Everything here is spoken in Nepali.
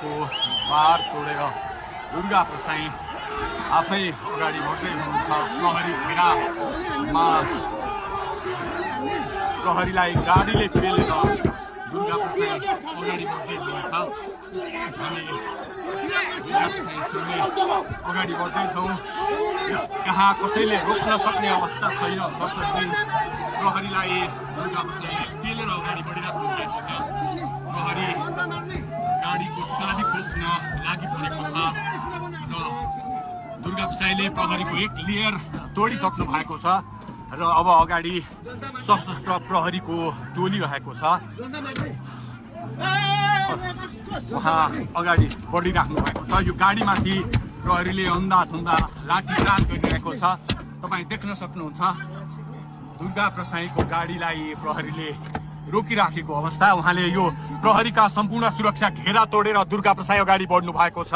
प्रहरीको बार तोडेर दुर्गा प्रसाई आफै अगाडि बढ्दै हुनुहुन्छ। प्रहरी घेरामा प्रहरीलाई गाडीले पेलेर दुर्गा प्रसाई अगाडि बढ्दै हुनुहुन्छ। हामी दुर्गा प्रसाईसँगै अगाडि बढ्दैछौँ। कहाँ कसैले रोक्न सक्ने अवस्था छैन, कसैले प्रहरीलाई दुर्गा प्रसाईले पेलेर अगाडि बढिरहेको भएको छ। प्रहरी गाडीको चाबी खोज्न लागि परेको छ र दुर्गा प्रसाईले प्रहरीको एक लेयर तोडिसक्नु भएको छ र अब अगाडि सशस्त्र प्रहरीको टोली रहेको छ। उहाँ अगाडि बढिराख्नु भएको छ। यो गाडीमाथि प्रहरीले अन्धाधुन्दा लाठीचार्ज गरिरहेको छ। तपाईँ देख्न सक्नुहुन्छ दुर्गा प्रसाईको गाडीलाई प्रहरीले रोकिराखेको अवस्था। उहाँले यो प्रहरीका सम्पूर्ण सुरक्षा घेरा तोडेर दुर्गा प्रसाई अगाडि बढ्नु भएको छ।